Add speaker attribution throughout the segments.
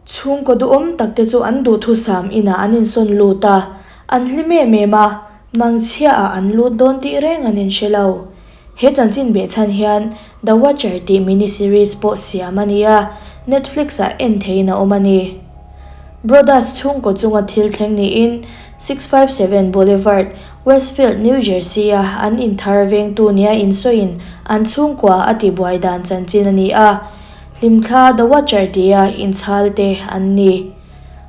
Speaker 1: Chhungkaw duhawm tak te chu an duhthusam inah an insawn lut a, an hlim em em a, mangchhiaah an lut dawn tih reng an inhre lo. He chanchin behchhan hian The Watcher tih mini-series pawh siam a ni a, Netflix-ah en theihin a awm a ni. Brodas chhungkaw chunga thil thleng niin 657 Boulevard, Westfield, New Jersey-a an inthar vengtu nia insawiin an chhungkua a tibuai dan chanchin a ni a, Hlimthla The Watcher tia inchhal te an ni.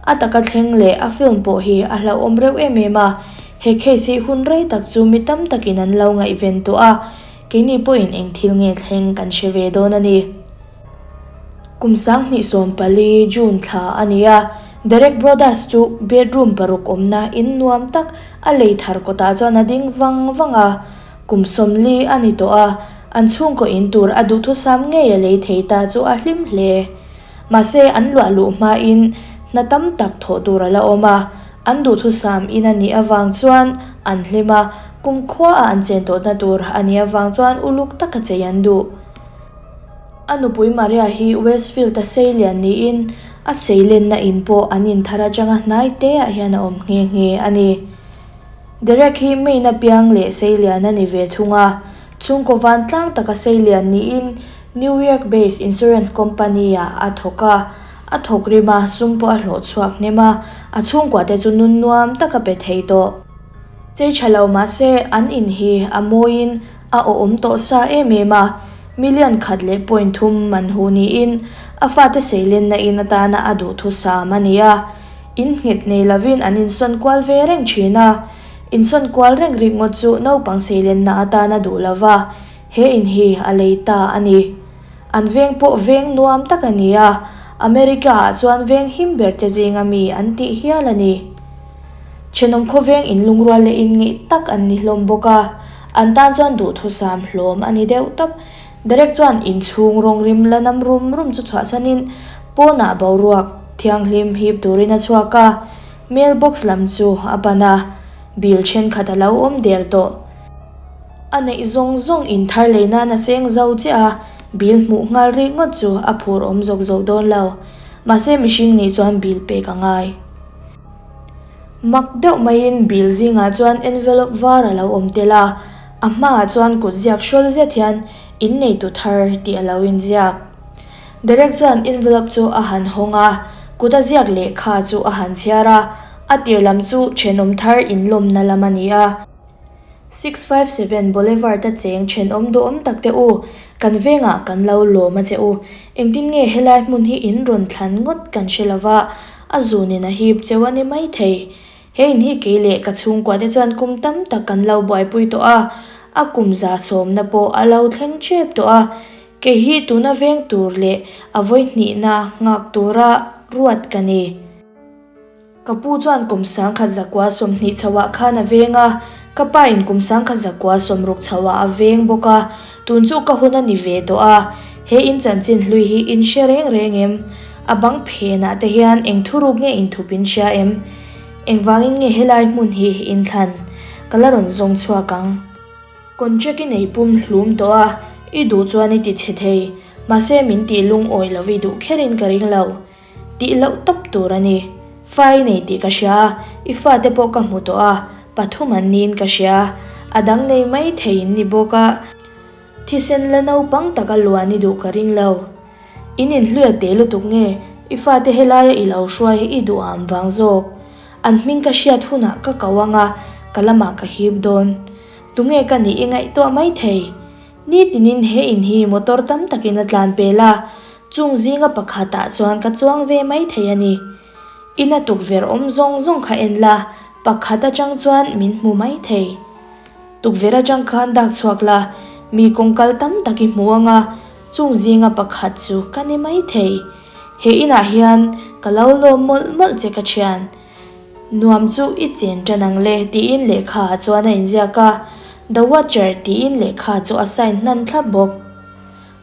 Speaker 1: A taka thleng leh a film pawh hi a hlauhawm reuh em em a, he case hi hun rei tak chu mi tam takin an lo ngaihven tawh a, keini pawhin eng thil nge thleng kan hre ve dawn a ni. Kum 2014 June thla a ni a, Derek Brodas chu bedroom paruk awmna in nuam tak a lei thar kawtah chuan a ding vang vang a, Kum 40 a ni tawh a, an chhungkaw in tur a duhthusam ngei a lei thei ta chu a hlim hle. Mahse, an luah luh hmain hna tam tak thawh tur a la awm a, an duhthusam in a nih avang chuan an hlim a, kum khuaah an chen tawhna tur a nih avang chuan uluk taka chei an duh. A nupui Maria hi Westfield-a seilian niin a seilenna in pawh an inthar atanga hnai teah hian a awm nghe nghe a ni. Derek hi Maine-a piang leh seilian a ni ve thung a, chhungkaw vantlang taka seilian niin New York-based insurance company-ah a thawk a, a thawk rim a, sum pawh a hlawh chhuak hnem a, a chhungkuate chu nun nuam tak a pe thei tawh. Chei tha lo mah se an in hi a mawiin a awhawm tawh sa em em a, million khat leh point thum man hu niin a fate seilenna in atana a duhthusam a ni a. In nghet nei lovin an insawn kual ve reng thin a, insawn kual reng rikngawt chu naupang seilenna atan a duh lova, he in hi a lei ta a ni. An veng pawh veng nuam tak a ni a, America ah chuan veng him ber te zinga mi an tih hial a ni. Thenawm khawveng inlungrual leh inngeih tak an ni hlawm bawk a, an tan chuan duhthusam hlawm a ni deuh tawp. Derek chuan inchhung rawng rim la nam rum rum chu chhuahsanin pawnah boruak thianghlim hip turin a chhuak a, mail box lam chu a pan a, bill thenkhat a lo awm der tawh. A neih zawng zawng inthar lei nan a seng zo chiah a, bill hmuh nghal rih ngawt chu a phur awm zawk zawk dawn lo. Mahse mihring nih chuan bill pek a ngai. Mak deuh maiin bill zingah chuan envelope var a lo awm tel a, a hmaah chuan kut ziak hrawl zet hian inneitu thar tih a lo inziak. Derek chuan envelope chu a han hawng a, kut a ziak lehkha chu a han chhiar a, a tir lam chu thenawm thar inlawmna lam a ni a. 657 Boulevard a cheng thenawm duhawm tak te u, kan vengah kan lo lawm a che u. Engtin nge helai hmun hi in rawn thlan ngawt kan hre lova, a zunin a hip cheu a ni maithei. He in hi kei leh ka chhungkua te chuan kum tam tak kan lo buaipui tawh a, a kum za sawmna pawh a lo thleng tep tawh a. Kei hi tuna veng tur leh a vawihnihna nghak tura ruat ka ni. Ka pu chuan kum 1920 chhoah khan a veng a, ka pa in kum 1960 chhoah a veng bawk a, tun chu ka hun a ni ve tawh a, he in chanchin hlui hi in hre reng reng em? A bang phenah te hian eng thuruk nge inthup in hria em? Engvangin nge helai hmun hi in thlan? Ka la rawn zawng chhuak ang. Contract i nei pum hlum tawh a, i duh chuan i ti chhe thei, mahse min tih lungawi lo i duh kherin ka ring lo. Tih loh tawp tur a ni. Fa i nei tih ka hria a, i fate pawh ka hmu tawh a, pathum an niin ka hria. A dang nei mai thei in ni bawk a, thisen la naupang taka luan i duh ka ring lo. In inhluia teh lutuk nge i fate helaia i lo hruai hi i duham vang zawk. An hming ka hriat hunah ka ko ang a, ka lamah ka hip dawn. Tunge ka nih i ngaihtuah mai thei? Nitinin he in hi motor tam takin a tlan pel a, Chung zinga pakhatah chuan ka chuang ve mai thei a ni. Ina tukverh awm zawng zawng kha en la, pakhat atang chuan min hmu mai thei. Tukverh atang khan dak chhuak la, mi kawngkal tam tak i hmu ang a, chung zinga pakhat chu ka ni mai thei. He inah hian ka lo lawm mawlh mawlh che ka thian. Nuam chu i chen tan ang le tiin lehkha ah chuan a inziak a, The Watcher tiin lehkha chu a sign hnan thlap bawk.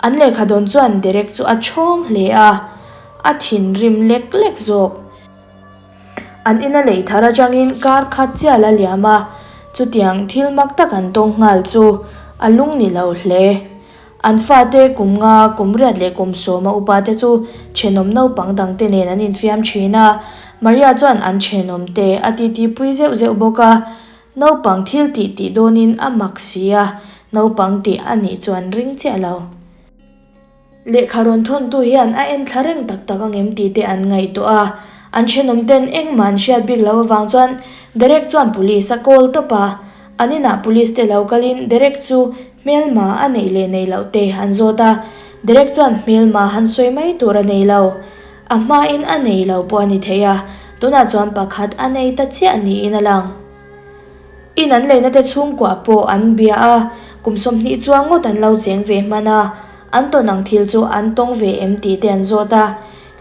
Speaker 1: An lehkha dawn chuan Derek chu a chhawng hle a, a thinrim lek lek zawk. An ina lei thar atangin kar khat chiah la liam a, chutiang thil mak tak an tawng nghal chu a lung ni lo hle. An fate kum nga, kum riat leh kum sawma upate chu thenawm naupang dangte nen an infiam thin a. Maria chuan an thenawmte a titipui zeuh zeuh bawk a. Naupang thil tih tih dawnin a mak si a, naupang tih a nih chuan ring chiah lo. Lehkha rawn thawntu hian a en thla reng tak tak angem tih te an ngaihtuah a, an thenawm ten engmah an hriat bik loh avang chuan Derek chuan police a call tawp a, an inah police te lo kalin Derek chu hmelma a neih leh neih loh te an zawt a, Derek chuan hmelma han sawi mai tur a nei lo. A hmain a nei lo pawh a ni thei a, tunah chuan pakhat a nei ta chiah niin a lang. In an leina te chhungkua pawh an bia a, kum 20 chuang ngawt an lo cheng ve hman a, an tawn ang thil chu an tawng ve em tih te an zawt a,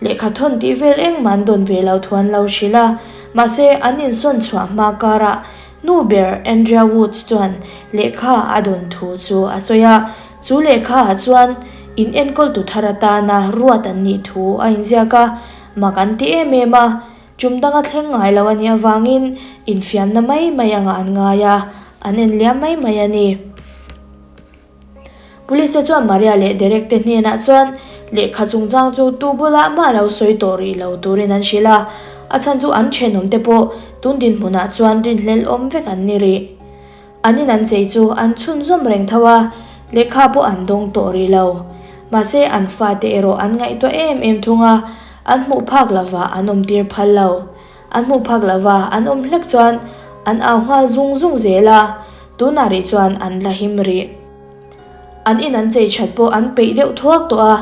Speaker 1: lehkha thawn tih vel engmah an dawn ve lo thu an lo hrilh a, mahse an insawn chhuah hma karah nu ber Andrea Woods chuan lehkha a dawn thu chu a sawi a, chu lehkha ah chuan in enkawltu thar atana ruat an nih thu a inziak a, mak an ti em em a. Tum danga thleng ngai lo a nih avangin infiamna mai mai angah an ngai a, an en liam mai mai a ni. Police te chuan Maria leh Derek te hnenah chuan lehkha chungchang chu tu bulah mah lo sawi tawh rih lo turin an hrilh a, a chhan chu an thenawm te pawh tun dinhmunah chuan rinhlelh awm vek an ni rih. An in an chei chu an chhunzawm reng tho a, lehkha pawh an dawng tawh rih lo. Mahse an fate erawh an ngaihtuah em em thung a, an hmuh phak lova an awm tir phal lo. An hmuh phak lova an awm hlek chuan an au nghal zung zung zel a, tunah rih chuan an la him rih. An in an chei that pawh an peih deuh thuak tawh a,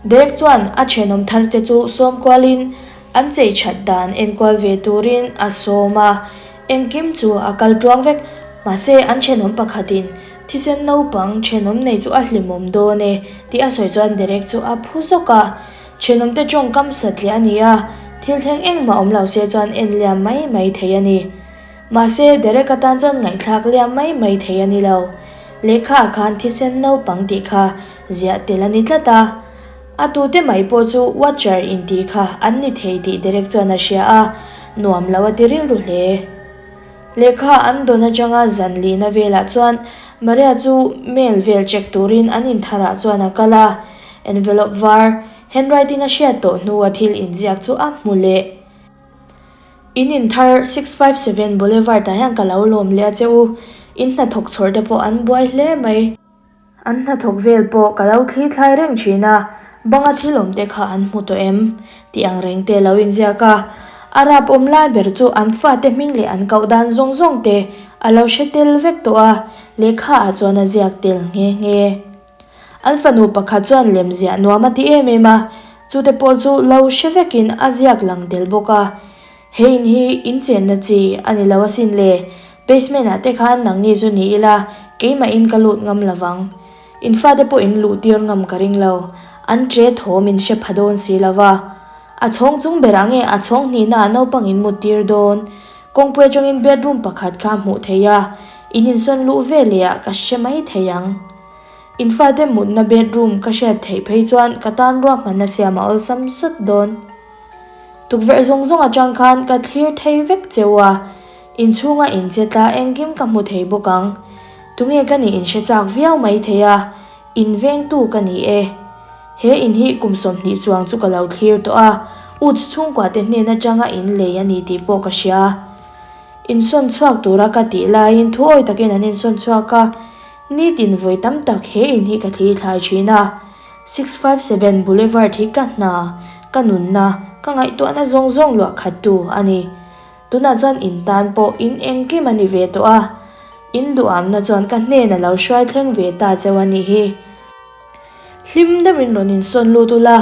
Speaker 1: Derek chuan a thenawm thar te chu sawm kualin an chei that dan enkual ve turin a sawm a, Engkim chu a kal tluang vek, mahse an thenawm pakhatin thisen naupang thenawm nei chu a hlimawm dawn e tih a sawi chuan Derek chu a phu zawk a. Thenawmte tawngkam satliah a ni a, thil thleng engmah awm lo se chuan en liam mai mai thei a ni. Mahse Derek atan chuan ngaihthlak liam mai mai thei a ni lo. Lehkha ah khan thisen naupang tih kha ziah tel a ni tlat a. A tute mai pawh chu Watcher intih kha an ni thei tih Derek chuan a hria a, nuam lo a ti rilru hle. Lehkha an dawn atanga zan lihna velah chuan Maria chu mail vel check turin an intharah chuan a kal a, envelope var, handwriting a hriat tawh hnua thil inziak chu a hmu leh. In inthar 657 Boulevard ah hian ka lo lawm leh a che u, in hnathawk chhawr te pawh an buai hle mai. An hnathawk vel pawh ka lo thli thlai reng thin a, banga thil awm te kha an hmu tawh em? tih ang reng te lo inziak a. A rap awm lai ber chu an fate hming leh an koh dan zawng zawng te a lo hre tel vek tawh a, lehkha ah chuan a ziak tel nghe nghe. An fanu pakhat chuan lemziah nuam a ti em em a, chute pawh chu lo hre vekin a ziak lang tel bawk a. He in hi in chenna chi a ni lo asin le, basement ah te khan nangni chu ni ila keimah in ka lut ngam lovang. In fate pawh in luh tir ngam ka ring lo, an tre thawm in hre pha dawn si lova. A chhawng chung berah nge a chhawng hnihna ah naupang in mut tir dawn? Kawngpui atangin bedroom pakhat kha hmuh theih a, in insawn luh ve leh ah ka hre mai thei ang. In fate mutna bedroom ka hriat theih phei chuan ka tan ruahmanna siam a awlsam sawt dawn. Tukverh zawng zawng atang khan ka thlir thei vek cheu a, inchhunga inche tla engkim ka hmu thei bawk ang. Tunge ka nih inhre chak viau mai thei a, invengtu ka ni e. He in hi kum 20 chuang chu ka lo thlir tawh a, Uts chhungkua te hnen atanga in lei a ni tih pawh ka hria. Insawn chhuak tura ka tih laiin thuawi takin an insawn chhuak a, nitin vawi tam tak he in hi ka thlir thlai thin a. 657 Boulevard hi ka hna, ka nunna, ka ngaihtuahna zawng zawng luah khattu a ni. Tunah chuan in tan pawh in engkim a ni ve tawh a, in duhamna chuan ka hnen a lo hruai thleng ve ta cheu a nih hi. Hlim deuhin rawn insawn lut ula,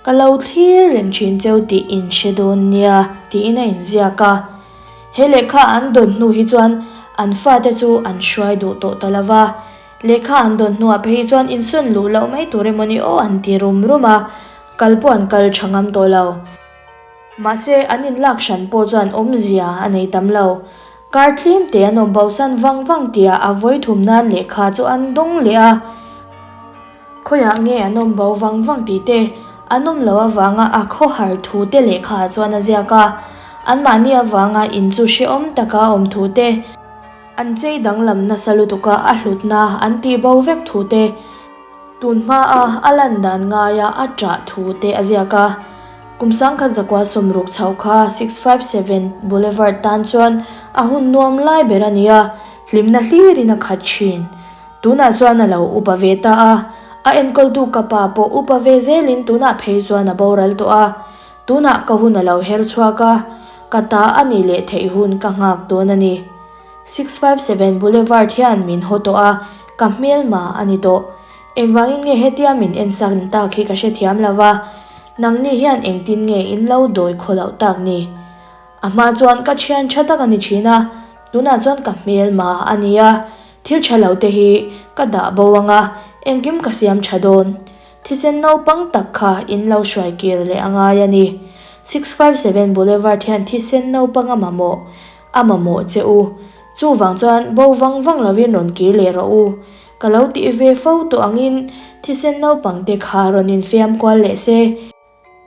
Speaker 1: ka lo thlir reng thin cheu tih in hre dawn nia tiin a inziak a. He lehkha an dawn hnu hi chuan an fate chu an hruai duh tawh ta lova. Lehkha an dawn hnuah phei chuan insawn luh loh mai tur emaw ni aw an ti rum rum a, kal pawh an kal tha ngam tawh lo. Mahse, an inlak hran pawh chuan awmzia a nei tam lo. Kar tlim te an awm bosan vang vang tia a vawi thum nan lehkha chu an dawng leh a. Khawiah nge an awm bo vang vang tih te, an awm loh avanga a khawhar thu te lehkha chuan a ziak a. Anmahni avanga in chu hrehawm taka awm thu te, An chei danglam nasa lutuk a, a hlutna an tih bo vek thu te. Tun hmaa a lan dan ngaia a ṭah thu te a ziak a. Kum 1960 chhoh kha 657 Boulevard tan chuan a hun nuam lai ber a ni a, hlimna hlirin a khat ṭhin. Tunah chuan a lo upa ve ta a, a enkawltu ka pa pawh upa ve zelin tunah phei chuan a boral tawh a. Tunah ka hun a lo her chhuak a, ka ta a nih leh theih hun ka nghak dawn a ni. 657 Boulevard hian min haw tawh a, ka hmelma a ni tawh. Engvangin nge hetia min ensak tak hi ka hrethiam lo va, nangni hian engtin nge in lo dawi khaw loh tak ni? A hma chuan ka thian tha tak a ni thin a, tunah chuan ka hmelma a ni a, thil tha lo te hi ka dah bo ang a, engkim ka siam tha dawn. Thisen naupang tak kha in lo hruai kir leh a ngai a ni. 657 Boulevard hian thisen naupang a mamawh. A mamawh che u. Chuvang chuan bo vang vang lovin rawn kir leh rawh u. Ka lo tih ve fo tawh angin thisen naupang te kha rawn infiam kual leh se.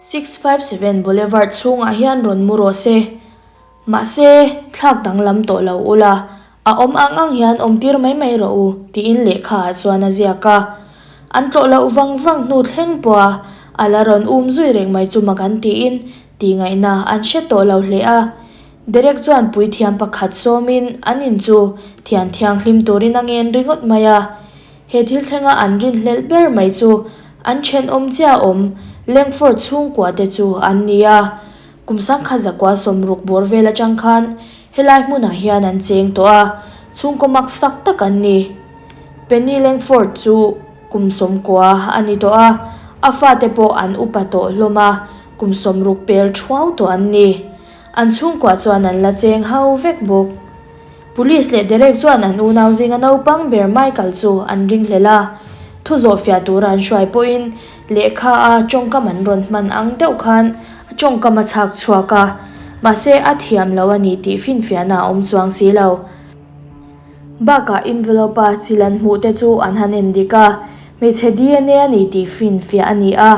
Speaker 1: 657 Boulevard chhungah hian rawn mu rawh se. Mahse, thlak danglam tawh lo ula, a awm ang ang hian awm tir mai mai rawh u, tiin lehkha ah chuan a ziak a. An tlawh loh vang vang hnu thleng pawha a la rawn um zui reng mai chu mak an tiin tihngaihna an hre tawh lo hle a. Derek chuan puithiam pakhat sawmin an in chu thian thianghlim turin a ngen ringawt mai a. He thil thlenga an rinhlelh ber mai chu an thenawm chiah awm Langford chhungkua te chu an ni a. Kum sangkhat zakua 60 bawr vel atang khan helai hmunah hian an cheng tawh a, chhungkaw maksak tak an ni. Penny Langford chu kum 90 a ni tawh a, a fate pawh an upa tawh hlawm a, kum 60 pel thuau tawh an ni. An chhungkua chuan an la cheng hau vek bawk. Police leh Derek chuan an unau zinga naupang ber Michael chu an ringhlel a, thu zawhfiah tura an hruai pawhin lehkha a tawngkam an rawn hman ang deuh khan a tawngkam a chhak chhuak a, mahse a thiam lo a ni tih finfiahna a awm chuang si lo. Bakah envelope a chil an hmuh te chu an han en dik a, hmeichhe DNA a ni tih finfiah a ni a,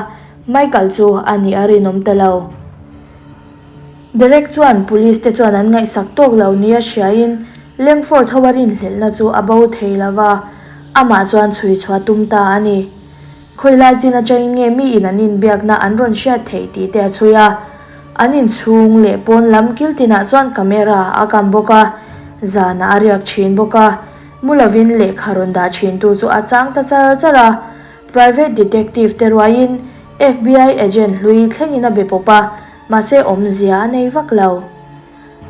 Speaker 1: Michael chu a nih a rinawm ta lo. Derek chuan police te chuan an ngaihsak tawk lo nia hriain Langford ho a rinhlelhna chu a bo thei lo va, amah chuan chhui chhuah tum ta a ni. Khawilai chin atangin nge miin an inbiakna an rawn hriat theih tih te a chhui a. An inchhung leh pawn lam kil tinah chuan camera a kam bawk a, zanah a riak thin bawk a, mu lovin lehkha rawn dah thintu chu a chang ta char char a. Private detective te ruaiin FBI agent hlui thlengin a be pawp a, mahse awmzia a nei vak lo.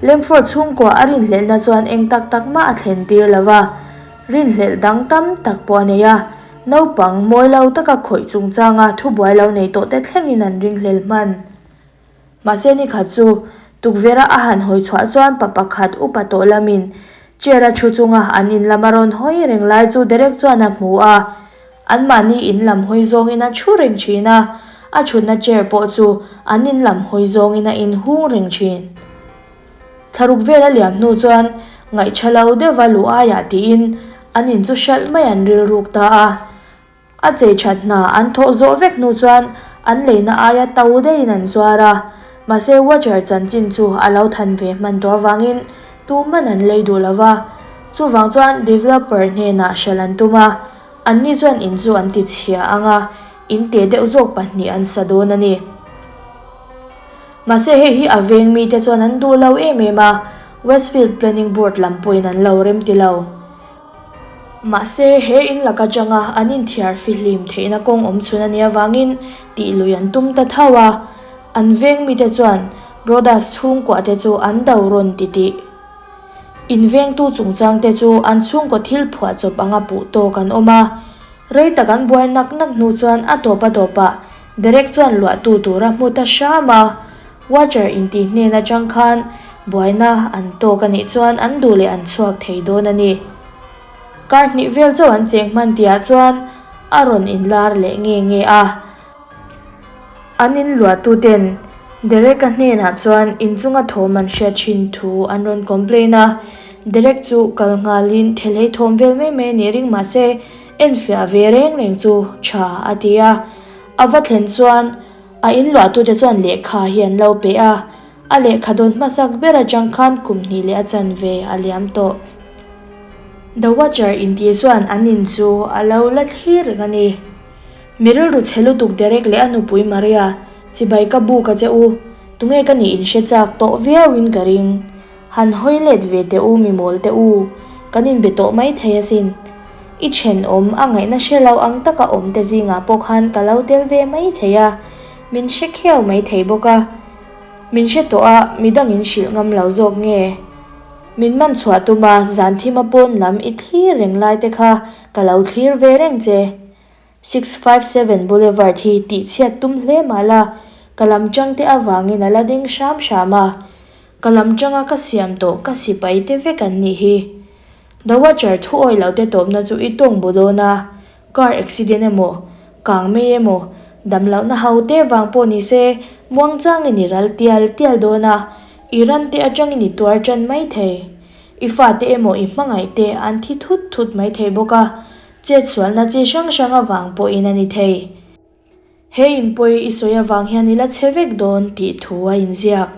Speaker 1: Langford chhungkua a rinhlelhna chuan eng tak tak mah a thlen tir lo va, rinhlelh dang tam tak pawh a nei a, naupang mawi lo taka khawih chungchanga thubuai lo nei tawh te thlengin an ringhlel hman. Mahse nikhat chu tukverha a han hawi chhuah chuan pa pakhat upa tawh lamin chair a thu chunga an in lama rawn hawi reng lai chu Derek chuan a hmu a. Anmahni in lam hawi zawngin a thu reng thin a, a thutna chair pawh chu an in lam hawi zawngin a inhung reng thin. Thlaruk vel a liam hnu chuan ngaihṭha lo deuhva luh aiah tiin an in chu hralh mai an rilruk ta a. A chei that hna an thawh zawh vek hnu chuan an leina aia to daihin an zuar a, mahse Watcher chanchin chu a lo than ve hman tawh avangin tuman an lei duh lo va, chuvang chuan developer hnenah hralh an tum a, anni chuan in chu an ti chhia ang a, in teh deuh zawk pahnih an sa dawn a ni. Mahse hei hi a veng mite chuan an duh lo em em a, Westfield Planning Board lam pawhin an lo remti lo. Mahse, he in lak atanga an inthiar fihlim theihna kawng awm chhun a nih avangin tih lui an tum ta tho a. An veng mite chuan Brodas chhungkuah te chu an do rawn ti tih. In vengtu chungchang te chu an chhungkaw thil phuah chawp anga puh tawk an awm a. Rei tak an buai nak nak hnu chuan a tawp a tawpah Derek chuan luahtu tur a hmu ta hram a. Watcher intih hnen atang khan buaina an tawk a nih chuan an duh leh an chhuak thei dawn a ni. Kar hnih vel chauh an cheng hman tihah chuan a rawn inlar leh nge nge a. An inluahtuten Derek-a hnenah chuan inchunga thawm an hriat thin thu an rawn complain a. Derek chu kal nghalin thelhei thawm vel mai mai a nih ring mahse enfiah ve reng reng chu tha a ti a. A va thlen chuan A inluahtute chuan lehkha hi an lo pe a, a lehkha dawn hmasak ber atang khan kum hnih leh a chanve a liam tawh. The Watcher intih chuan an in chu a lo la thlir reng a ni. Mi rilru chhe lutuk Derek leh a nupui Maria, chibai ka buk a che u, tunge ka nih in hre chak tawh viau in ka ring. Han hawi let ve teh u mi mawl teh u, kan inbe tawh mai thei asin. I thenawm a ngaihna hre lo ang taka awm te zingah pawh khan ka lo tel ve mai thei a, min hre khiau mai thei bawk a. Min hre tawh a, midangin hrilh ngam lo zawk nge? Min man chhuah tum a, zan thima pawn lam i thlir reng lai te kha ka lo thlir ve reng che. 657 Boulevard hi tihchhiat tum hle mah la, ka lam tang te avangin a la ding hram hram a. Ka lam tanga ka siam tawh ka sipai te vek an nih hi. The Watcher thu awih loh te tawpna chu i tawng bu dawn a, car accident emaw, kang mei emaw, dam lohna ho te vang pawh ni se muangchangin i ral tial tial dawn a, i ran te atangin i tuar tan mai thei. I fate emaw i hmangaih te an thi thut thut mai thei bawk a, chetsualna chi hrang hrang avang pawhin a ni thei. He inpawi i sawi avang hian i la chhe vek dawn tih thu a inziak.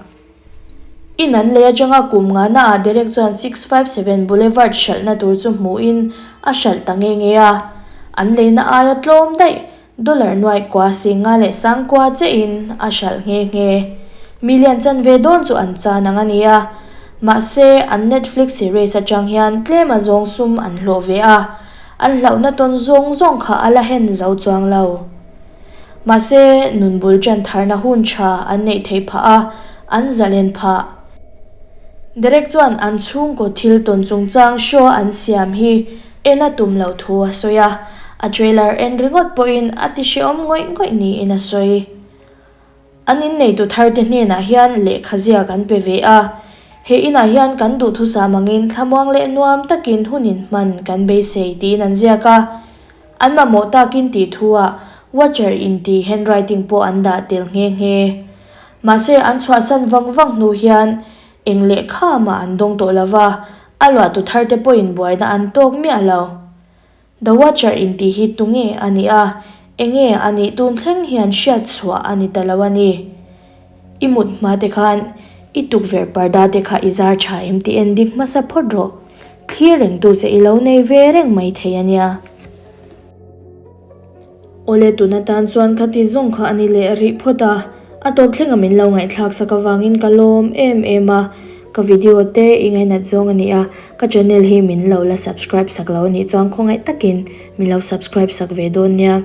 Speaker 1: In an lei atanga kum ngana ah Derek chuan 657 Boulevard hralhna tur chu hmuhin a hralh ta nghe nghe a. An leina aia tlawm daih dollar nuaih kua singa leh sangkua chiahin a hralh nghe nghe. Million chanve dawn chu an chan ang a ni a. Mahse, an Netflix series atang hian tlem a zawng sum an hlawh ve a. An hlauhna tawn zawng zawng kha a la hen zo chuang lo. Mahse, nun bul ṭan tharna hun ṭha an neih theih phah a, an zalen phah. Derek chuan an chhungkaw thil tawn chungchang show an siam hi en a tum loh thu a sawi a, a trailer en ringawt pawhin a ti hrehawm ngawih ngawih niin a sawi. An inneitu tharte hnenah hian lehkha ziak an pe ve a, he inah hian kan duhthusam angin thlamuang leh nuam takin hun inhman kan beisei tiin an ziak a. An mamawh takin tih thuah Watcher inti handwriting pawh an dah tel nghe nghe. Mahse an chhuahsan vang vang hnu hian eng lehkha mah an dawng tawh lova, a luahtu tharte pawhin buaina an tawk miah lo. The Watcher intih hi tunge a nih a, enge a nih tun thleng hian hriat chhuah a ni ta lo a ni. I mut hma te khan i tukverh parda te kha i zar tha em tih en dik hmasa phawt rawh. Thlir reng tu che i lo nei ve reng mai thei a nia. Awle tun atan chuan ka ti zawng kha a ni leh rih phawt a, a tawp thlenga min lo ngaihthlak sak avangin ka lawm em em a, ka video te i ngainat zawng a ni a, ka channel hi min lo la subscribe sak lo a nih chuan khawngaih takin min lo subscribe sak ve dawn nia.